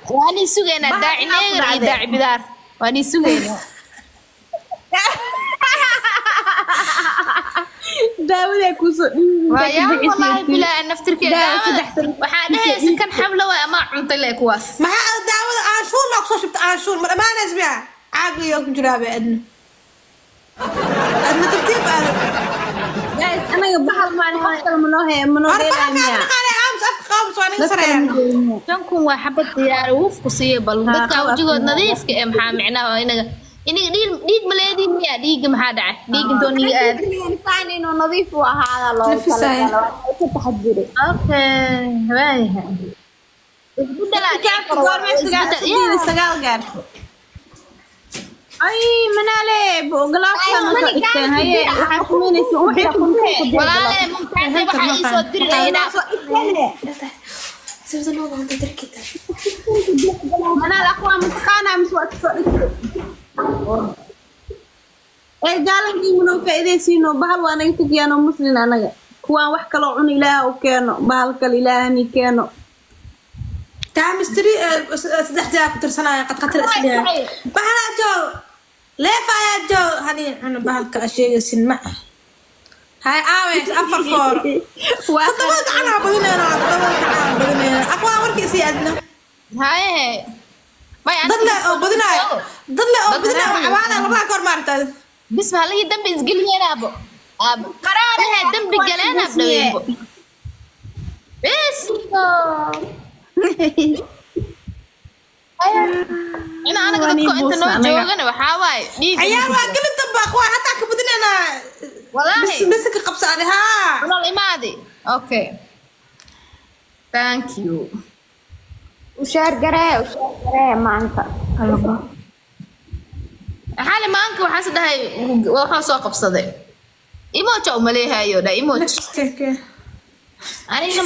Waan sugaynaa daaci neegar iyo daaci bidaar. Waan sugaynaa. Daawada ku soo dhiibay. Waa wallahi bilaa naftirkeeda daawada. Waxaa dhahaysa kan xabla waay ama cuntay leh kuwaas. Maxaa daawada aanshuun ma kusoo shubta aanshuun ma dhamaanays miya? Caagiyo ku jiraa bay adna. Adna tartiib aad. Guys, anaga bahal maan qof kale manoo hee manoo dheelaa miya. Shan kun waa xabad diyaar wufku siiya bal dadka wajigood nadiifka ee maxaa micnaha inaga inaga dhiig ma leediin miya dhiigga maxaa dhacay dhiig intoo niga aad insaan inuu nadiif u ahaada loo talagalay ka taxadiray. Okay, waayahay. Sagaal gaarto. Ay manaale galaafka ma soo dhigteen haye waxaa kumeynaysa u dira walaale mumtaase waxaa ii soo diraynaa manaal aqwaa mataqaanaa mise waa kasoo dhigtay ee gaalankii manoo faa'iidaysiino bahal waa naga tegayaanoo muslin anaga kuwaan wax kaloo cun ilaaha u keeno bahal kale ilaahani keeno. Times 3 saddex jaa ku tirsanaya qad qatar isliya bahala joog leef ayaa joog hani cuna bahalka sheegaysin ma hay aawe afar foor todoba gacan aa badinayna todoba gacan aa badinayna aqwaa warkiisii adna haye may dad le oo badinaayo dad le oo badinaayo cabaada labada koor maartay bis halihii dambi isgeliyeenaabo aabo qaraaraha dambi galeenaab dhaweynbo bis ina anaga dadka inta noo joogana waxaa waaye dhiig ciyaar waa gelin dambe aqwaa hataa ka badinayna wallaahi bis ka qabsaade haa nolol imaadi. Okay, thank you. Ushaar garee maanta. Xali maanka waxaa is dhahay waxaa soo qabsaday emoji umaleehayo dha emoji aniga.